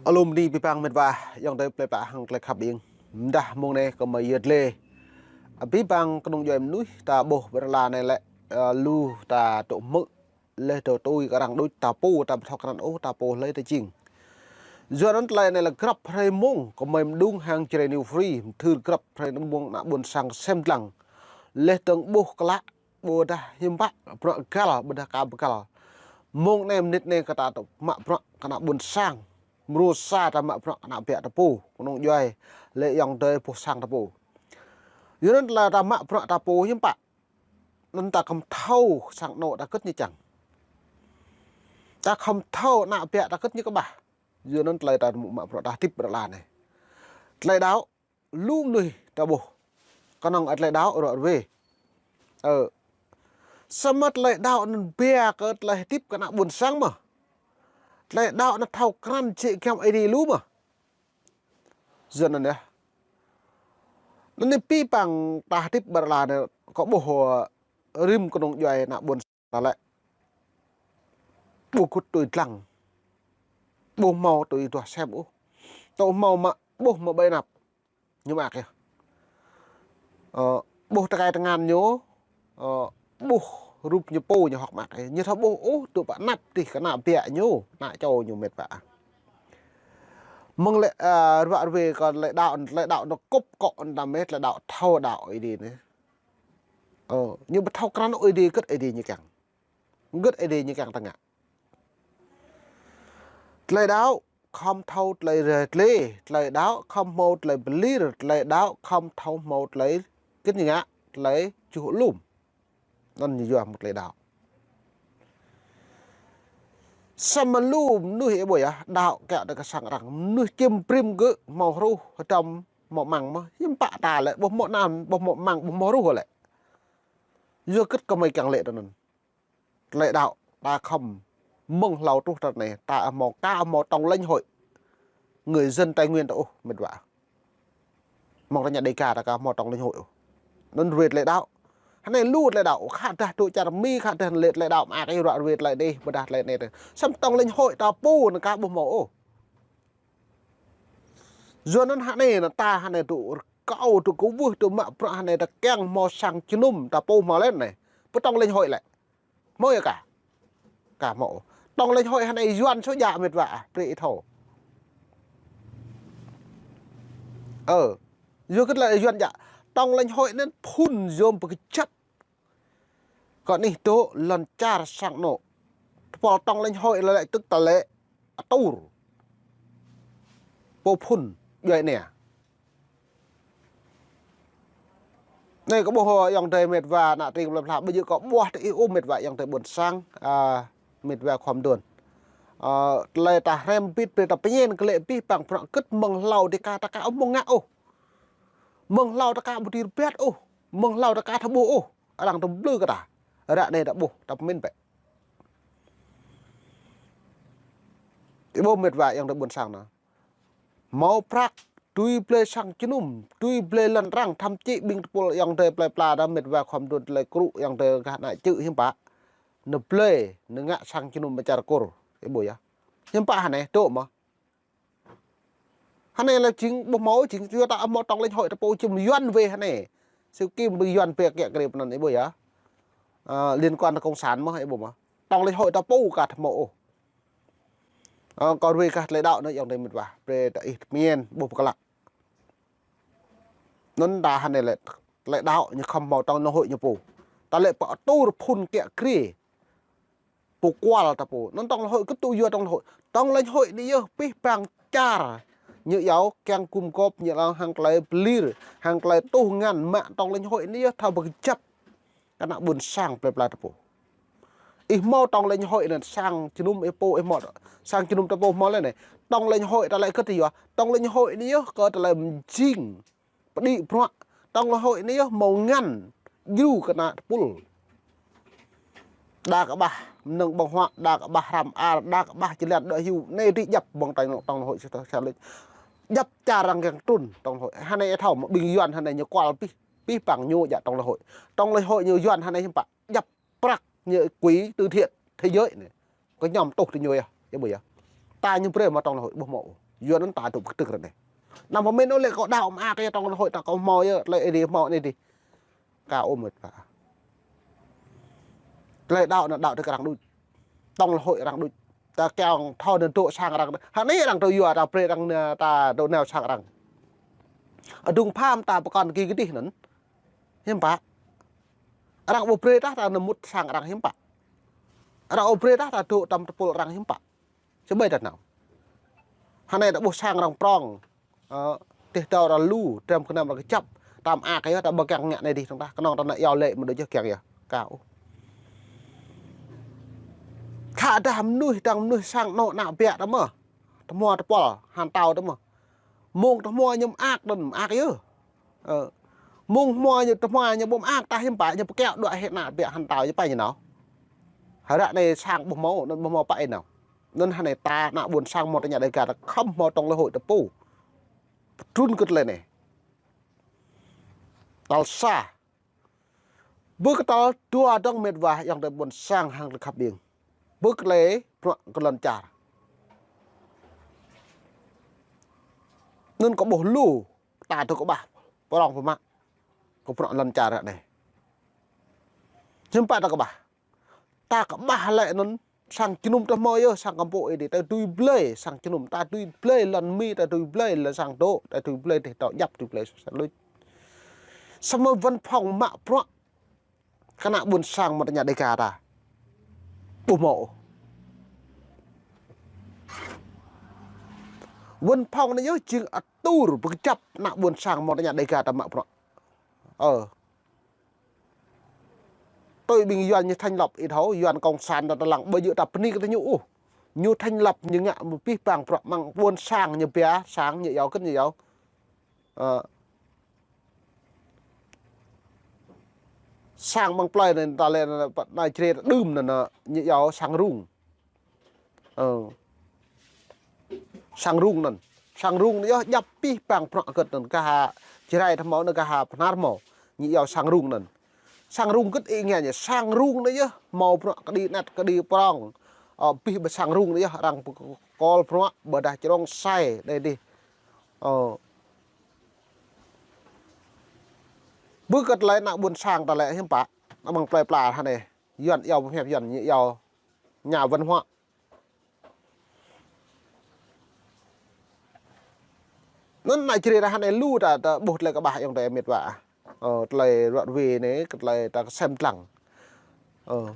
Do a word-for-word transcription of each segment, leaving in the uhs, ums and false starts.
Alum ni pipang met wa, yŏng tơi plơi pla hăng tơi khăp ing. Mdah mông anai kơ mơi yơh lĕ. Pipang kơnung djuai mơnuih ta ƀuh ƀơi rơla anai lĕ, ơ, lu ta tŭ mơ̆, lĕ tŭ tui kơ arăng đôč ta pô ta ƀu thâo krăn ôh, ta pô hlơi ta jing. Yua anŭn tơlơi anai lĕ grăp hrơi mông kơ mơi mơđung hăng Jrai New Free, mơthưr grăp hrơi mông ană ƀôn sang sem lăng. Lĕ tơ̆ng ƀuh klă ƀôdah hiưm pă, bruă găl, ƀôdah ka pơgăl. Mông anai mơnit anai kơ ta tŭ mă bruă kơ ană ƀôn sang. Mrô sa ta mă bruă kơ ană biă ta pô, kơnung djuai, lĕ yŏng tơi pô sang ta pô. Yua anŭn tơlơi ta mă bruă ta pô hiưm pă. Anŭn ta khŏm thâo sang anŏ ta kơ̆t ñu čang. Ta khŏm thâo ană biă ta kơ̆t ñu kơƀah. Yua anŭn tơlơi ta mă bruă ta hơdip rơla anai. Tơlơi đaŏ, lu mơnuih ta ƀuh. Kơnơ̆ng tơlơi đaŏ rŏ rơwe. Ơ. Samơ̆ tơlơi đaŏ anŭn biă kơ tơlơi hơdip kơ ană ƀôn sang mơ̆. Tơlơi đaŏ anŭn thâo krăn jĕ giăm Ơi Adai lu mơ̆. Yua anŭn yơh. Anŭn anai pipang ta hơdip ƀơi rơla anai kơ ƀuh rĭm kơnung djuai ană ƀôn sang ta lĕ. Ƀu gŭt tui dlăng. Ƀu hmâo tui duah sem ôh. Tŭ hmâo mă, ƀuh mă ƀơi anăp. Ñu mă kơ. Ơ, ƀuh tơkai tơngan ñu, ơ, ƀuh rup ñu pô ñu hŏk mă kơ. Ñu thâo ƀuh ôh, tŭ pă anăp tih kơ ană biă ñu, ană čô ñu met wa. Mơ̆ng lĕ, ơ, rơwa rơwe kơ tơlơi đaŏ, tơlơi đaŏ anŭn kŭp kŏ anŭn ta mĕ, tơlơi đaŏ thâo đaŏ Ơi Adai anai. Ơ, ñu ƀu thâo krăn Ơi Adai kơ̆t Ơi Adai ñu kiăng. Gơ̆t Ơi Adai ñu kiăng ta ngă. Tơlơi đaŏ khŏm thâo tơlơi rơtlê, tơlơi đaŏ khŏm hmâo tơlơi pơlir, tơlơi đaŏ khŏm thâo hmâo tơlơi kơ̆t ñu ngă, tơlơi čuh lŭm. Anŭn ñu yua mơ̆ tơlơi đaŏ. Samơ̆ lu mơnuih ih ƀuh yơh, đaŏ kiaŏ tơ kơ sang arăng, mơnuih čim brĭm gơ̆ hmâo hruh, hơdăm hmâo amăng mơ̆, hiưm pă ta lĕ, ƀu hmâo anăn, ƀu hmâo amăng, ƀu hmâo hruh lĕ. Yua kơ̆t kơ mơi kiăng lĕ tơ anŭn. Tơlơi đaŏ, ta khŏm mơ̆ng hlâo truh tơ anai, ta hmâo ka hmâo tổng lãnh hội. Người dân Tây Nguyên ta ôh, met wa. Mơ̆ng ta ña Đêga ta ka hmâo tổng lãnh hội ôh. Anŭn rơwe tơlơi đaŏ. Hơnai lu tơlơi đaŏ, khă dah tŭ čar Mi, khă dah lĕ tơlơi đaŏ mă kơ rŏ rơwe tơlơi anai, ƀôdah tơlơi anai. Samơ̆ tổng lãnh hội ta pô anŭn ka ƀu hmâo ôh. Yua anŭn hơnai anŭn ta hơnai tŭ rơkâo tŭ kơwưh tŭ mă bruă hơnai ta kiăng hmâo sang jơnum ta pô hmâo lĕ anai. Pơ tổng lãnh hội lĕ. Hmâo yơh ka. Ka hmâo. Tổng lãnh hội hơnai Yuan sô djă met wa, brơi ih thâo. Ơ. Yua kơ tơlơi Yuan djă. Tổng lãnh hội anŭn phŭn yôm pơkơjăp. Kơ anih tŭ lŏn čar sang anŏ. Tơpul tổng lãnh hội lĕ tức tơlơi atur. Pô phŭn djuai anai. Anai kơ ƀuh yŏng tơi met wa ană tring plơi pla, ƀu djơ̆ kơ ƀuah tơ ih ôh met wa yŏng tơi ƀôn sang, a, met wa khŏm đôn. Ơ, tơlơi ta hrăm bit brơi ta pơñen kơ lĕ pih păng prăk kơ̆t mơ̆ng hlâo dêh ka ta ka ƀu hmâo ngă ôh. Mơ̆ng hlâo ta ka ƀu tui rơbat ôh. Mơ̆ng hlâo ta ka thâo ƀuh ôh. Arăng tơm blư kơ ta. Ră anai ta ƀuh, ta pơmĭn bĕ. Ih ƀuh met wa yŏng tơi ƀôn sang anŭn. Hmâo prăk, tui blơi sang jơnum, tui blơi lŏn arăng, thăm čih ƀing tơpul yŏng tơi plơi pla ta met wa khŏm đôn tơlơi krŭ yŏng tơi gah ană čư̆ hiưm pă. Nơ blơi, nơ ngă sang jơnum mơčar kur. Ih ƀuh yơh. Hiưm pă hơnai, tŭ mơ̆. Hơnai lĕ jing ƀu hmâo jing, yua ta hmâo tổng lãnh hội ta pô čim Yuan wê hơnai. Siu Kim ƀing Yuan pĕ kiă kriê pơ anŭn ih ƀuh yơh. Ơ, liên quan tơ cộng sản mơ̆ ih ƀuh mơ̆. Tổng lãnh hội ta pô ka hmâo ôh. Ơ, kơ rơwe kơ tơlơi đaŏ anŭn yŏng tơi met wa. Brơi ta ih pơmĭn ƀuh pơklă. Anŭn ta hơnai lĕ tơlơi đaŏ ñu khŏm hmâo tổng lãnh hội ñu pô. Ta lĕ pơ atur phŭn kiă kriê. Pô kual ta pô. Anŭn tổng lãnh hội kơ tŭ yua tổng lãnh hội. Tổng lãnh hội anai yơh pih păng čar. Ñu iâu kiăng gum gôp ñu lăng hăng tơlơi pơlir, hăng tơlơi tuh ngăn mă tổng lãnh hội anai yơh thâo pơkơjăp. Kơ ană ƀôn sang plơi pla ta pô. Ih hmâo tổng lãnh hội anŭn sang jơnum ih pô ih hmâo. Sang jơnum ta pô hmâo lĕ anai. Tổng lãnh hội ta lĕ kơ tơ yua. Tổng lãnh hội anai yơh kơ tơlơi mơjing. Pơđĭ bruă, tổng lãnh hội anai yơh hmâo ngăn, djru kơ ană tơpul. Đa kơ ƀah mơnơ̆ng ƀơ̆ng huă, đa kơ ƀah hrăm ar, đa kơ ƀah jơlan đuaĭ hyu, anai tih djăp ƀơ̆ng tổng lãnh hội sa lĕ. Djăp čar arăng kiăng trŭn tổng lãnh hội. Hơnai ih thâo mơ̆ ƀing Yuan hơnai ñu kual pih, pih păng ñu djă tổng lãnh hội. Tổng lãnh hội ñu Yuan hơnai hiưm pă, djăp prăk ñu quỹ từ thiện thế giới anai. Kơ ñăm tuh tơ ñu yơh, ih ƀuh yơh. Ta ñu brơi mă tổng lãnh hội ƀu hmâo. Yua anŭn ta dŏ pơkơdơ̆k ră anai. Anăm pơmĭn ôh lĕ kâo đaŏ mơak yơh, tŏng lĕ hơi ta kâo hmâo yơh, tơlơi Ơi Adai hmâo anai dih. Ka ôm mĕt wa. Tơlơi đaŏ anŭn đaŏ tơ kơ arăng đôč. Tŏng lĕ hơi arăng đôč. Ta kiăng thâo anŭn dŏ sang arăng. Hă anai arăng dŏ yua ta brơi arăng anŭn ta dŏ nao sang arăng. Adung pham ta pơkŏn kơ gih anŭn. Hiư̆m pă. Arăng ƀu brơi tah ta nao mŭt sang arăng hiư̆m pă. Arăng ƀu brơi tah ta dŏ tŏm tơpul arăng hiư̆m pă. Či ƀai ta nao. Hơnai ta ƀuh sang arăng prŏng. Ơ, tơdah arăng lu, dram gơnam arăng kơjăp. Ta mơak yơh, ta ƀu kiăng ngă anai dih tŏng tah. Kơnơ̆ng ta nao iâu laĭ mơ̆n đôč yơh kiăng yơh. Ka ôh. Khă dah mơnuih, dang mơnuih sang anŏ ană ƀiă ta mơ̆n. Tơhmua tơpul, hăng tâo ta mơ̆n. Mơ̆ng tơhmua ñu mơak anŭn mơak yơh. Ơ. Mơ̆ng hmua ñu tơhmua ñu ƀu mơak tah hiư̆m pă ñu pơkiaŏ đuaĭ hĭ ană ƀiă hăng tâo ñu pai ñu nao. Hơră anai sang ƀu hmâo, anŭn ƀu hmâo pă ih nao. Anŭn hơnai ta ană ƀôn sang hmâo tơña Dêga ta khŏm hmâo tŏng lĕ hơi ta pô. Pơtrŭn kơ tơlơi anai. Tal sa. Bơ kơ tal dua dơ̆ng mĕt wa ayŏng adơi ƀôn sang hăng tơlơi khăp ƀing. Bơ kơ tơlơi bruă kơ lŏn čar. Anŭn kâo ƀuh lu ta dŏ kơƀah prŏng pơmă. Kơ bruă lŏn čar ră anai. Hiư̆m pă ta kơƀah. Ta kơƀah lĕ anŭn sang jơnum ta hmâo yơh, sang kơmpôk ih dih, ta dưi blơi, sang jơnum ta dưi blơi, lŏn mi ta dưi blơi, lŏn sang dŏ, ta dưi blơi, dih dŏ djăp, dưi blơi sa luč. Samơ̆ văn phòng mă bruă kơ ană ƀôn sang mơ̆n tơña Dêga ta. Ƀu hmâo. Văn phòng anai yơh jing atur pơkơjăp ană ƀôn sang mơ̆n tơña Dêga ta mă bruă. Ơ. Tui ƀing Yuan ñu thành lập ih thâo, Yuan cộng sản ta tơlăng ƀu djơ̆ ta bơni kơ ñu ôh. Ñu thành lập ñu ngă abih bang bruă mơ̆ng ƀôn sang ñu ba, sang ñu iâu kơ̆n ñu iâu. Ơ. Sang mơ̆ng plơi anai ta lĕ anai, anai Jrai ta đưm anai, anai, ñu iâu sang rung. Ơ. Sang rung anŭn. Sang rung anŭn yơh djăp abih bang bruă hơgĕt anŭn kah Jrai ta hmâo anŭn kah Bahnar hmâo. Ñu iâu sang rung anŭn. Sang rung hơgĕt ih ngă ñu. Sang rung anŭn yơh hmâo bruă kơđi anet kơđi prŏng. Ơ, abih bang sang rung anŭn yơh arăng pơkol bruă ƀôdah črông sai đơi dih. Ơ. Bơ kơ tơlơi ană ƀôn sang ta lĕ hiư̆m pă. Ană mơ̆ng plơi pla hơnai. Yuan iâu pơhiăp Yuan ñu iâu nhà văn hóa. Anŭn ană Jrai ta hơnai lu ta, ta ƀuh tơlơi kơƀah ayŏng adơi mĕt wa. Ơ, tơlơi ruă ruê anai, kơ tơlơi ta kơsem dlăng. Ơ.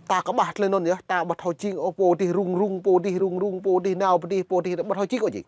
Ta kơƀah tơlơi anŭn yơh, ta ƀu thâo jing ôh, pô dih rung rung, pô dih rung rung, pô dih nao pơ dih, pô dih ƀu thâo jing ôh jing.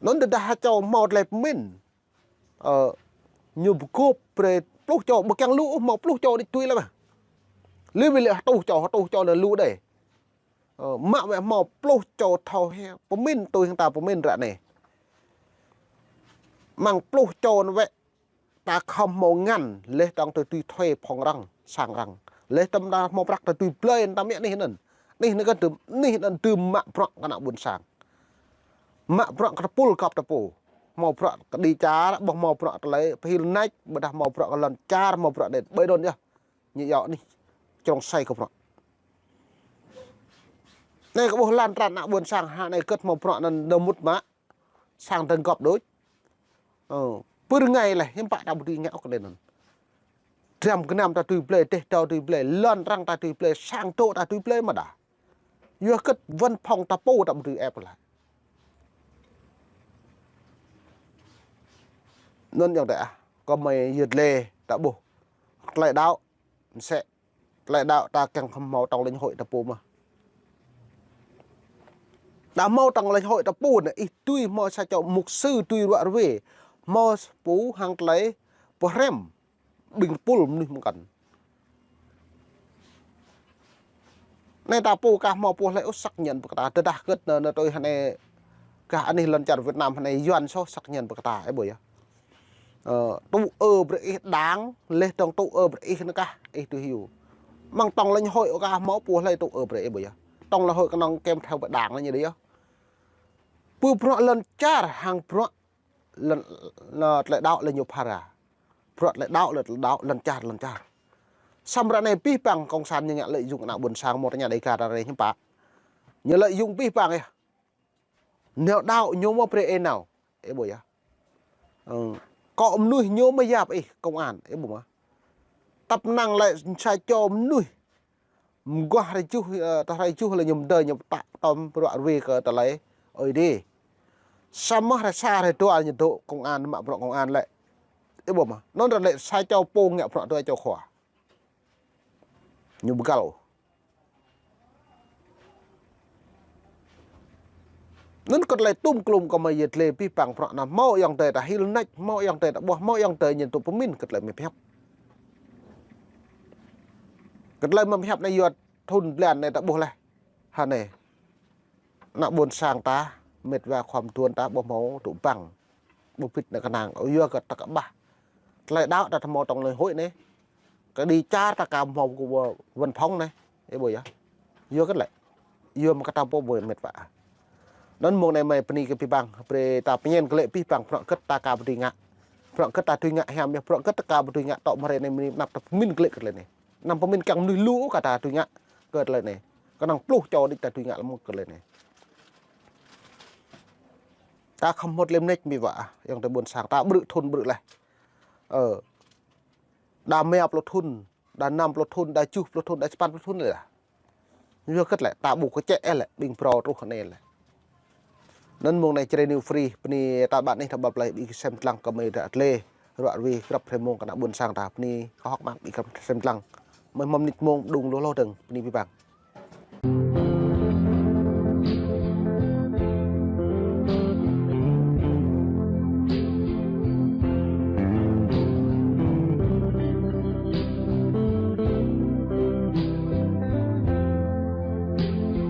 Anŭn tơdah ha čô hmâo tơlơi pơmĭn. Ơ, ñu pơgôp brơi pluh čô, ƀu kiăng lu ôh, hmâo pluh čô đĭ tui lĕ mơ̆. Lĕ wĭ lĕ hơtuh čô, hơtuh čô anŭn lu đơi. Ơ, mă wĕ hmâo pluh čô thâo hĕ, pơmĭn tui hăng ta pơmĭn ră anai. Mơ̆ng pluh čô anŭn wĕ, ta khŏm hmâo ngăn, leh tơ̆ng ta dưi thuê phòng arăng, sang arăng. Leh tơ̆ng ta hmâo prăk ta dưi blơi, ta mă anih anŭn. Anih anŭn kơ dưm, anih anŭn dưm mă bruă kơ ană ƀôn sang. Mă bruă kơ tơpul gŏp ta pô. Hmâo bruă kơđi čar, ƀu hmâo bruă tơlơi pơhil nač, ƀôdah hmâo bruă kơ lŏn čar, hmâo bruă anai, ƀơi anŭn yơh. Ñu iâu anih črông sai kơ bruă. Anai kơ ƀuh lŏn tơnah ană ƀôn sang hă anai hơgĕt hmâo bruă anŭn nao mŭt mă. Sang dơ̆ng gŏp đôč. Ơ, pơ rơngai leh, hiư̆m pă ta ƀu dưi ngă ôh kơ tơlơi anŭn. Dram gơnam ta dưi blơi, dêh dâo dưi blơi, lŏn arăng ta dưi blơi, sang dŏ ta dưi blơi mơ̆ đa. Yua hơgĕt văn phòng ta pô ta ƀu dưi ĕp lă. Anŭn ayŏng adơi ah, kơ mơi yơt lĕ ta ƀuh. Tơlơi đaŏ, mơsĕ. Tơlơi đaŏ ta kiăng khŏm hmâo tŏng lĕ hơi ta pô mơ̆n. Ta hmâo tŏng lĕ hơi ta pô anai, ih dưi hmâo sa čô mục sư dưi ruă ruê. Hmâo pô hăng tơlơi pơhrăm ƀing tơpul mơnuih mơ̆ng kăn. Anai ta pô kah hmâo pô hlơi ôh xác nhận pơkă ta, tơdah hơgĕt anŭn, anŭn tui hơnai kah anih lŏn čar Việt Nam hơnai Yuan soh xác nhận pơkă ta, ih ƀuh yơh. Ơ, tŭ ư brơi ih đang, leh tơ̆ng tŭ ư brơi ih anŭn kah, ih tui hyu. Mơ̆ng tŏng lĕ hơi ôh kah hmâo pô hlơi tŭ ư brơi, ih ƀuh yơh. Tŏng lĕ hơi kơnơ̆ng kem theo pơdang lĕ ñu đơi yơh. Pơ bruă lŏn čar hăng bruă lŏn, lŏn tơlơi đaŏ lĕ ñu phara. Bruă tơlơi đaŏ lĕ tơlơi đaŏ, lŏn čar, lŏn čar. Samơ̆ ră anai abih bang cộng sản ñu ngă lợi dụng ană ƀôn sang mơ̆n tơña Dêga ta rơi hiư̆m pă. Ñu lợi dụng abih bang yơh. Nao đao ñu mă brơi ih nao. Ih ƀuh yơh. Ơ, kơ mơnuih ñu mă yap ih công an, ih ƀuh mă. Tăp năng lĕ sa čô mơnuih mơguah hrơi juh, ơ, tơl hrơi juh lĕ ñu mơdơi ñu pơtă tơm bruă rui kơ tơlơi ơi đi. Samơ̆ hrơi sa hrơi dua ñu dŏ công an, mă bruă công an lĕ. Ih ƀuh mă. Anŭn ră lĕ sa čô pô ngă bruă dua čô khua. Ñu ƀu găl ôh. Anŭn kơ tơlơi tŭm klum kơ mơi yơh tơlơi pih pang prăk anŭn hmâo ayŏng adơi ta hil nač, hmâo ayŏng adơi ta ƀuh, hmâo ayŏng adơi ñu tŭ pơmĭn kơ tơlơi mơi pơhiăp. Kơ tơlơi mơi pơhiăp anai yua thun blan anai ta ƀuh laih. Hă anai. Ană ƀôn sang ta, mĕt wa khua mơtuan ta ƀuh hmâo tŭ băng. Ƀu pĭt nao kơnang, ơ, yua kơ ta kơƀah. Tơlơi đaŏ ta hmâo tŏng lơi huĭ anai. Kơ đi čar ta ka hmâo kơ văn phòng anai. Ih ƀuh yơh. Yua kơ lĕ. Yua mă kơ ta pô ƀuh mĕt wa. Anŭn mông anai mơi bơni kơ pih pang. Brơi ta pơñen kơ lĕ pih pang prăk kơ ta ka ƀu dưi ngă. Prăk kơ ta dưi ngă hiam yơh. Prăk kơ ta ka ƀu dưi ngă tŏ mơrê anai mơni anăp ta pơmĭn kơ lĕ kơ tơlơi anai. Anăm pơmĭn kiăng mơnuih lu kơ ta dưi ngă kơ tơlơi anai. Kơnơ̆ng pluh čô đĭ ta dưi ngă lăm kơ tơlơi anai. Ta khŏm hmâo tơlơi mơneč mơi wa, ayŏng adơi ƀôn sang ta ƀrư̆ thun ƀrư̆ laih. Ơ. Đa rơma pluh thun, đa năm pluh thun, đa tơjuh pluh thun, đa sapăn pluh thun laih. Yua kơ lĕ, ta ƀu kơčĕ lĕ, ƀing phrâo truh anai lĕ. Anŭn mông anai Jrai New Free, bơni ta ƀă anih ta ƀăp laih ƀing sem lăng kơ mơi ră tơlơi, ruă rui grăp hrơi mông kơ ană ƀôn sang ta, bơni kơ hŏk mơak ƀing grăp sem lăng. Mơi hmâo mơneč mông đung lu lu dơ̆ng, bơni pih pang.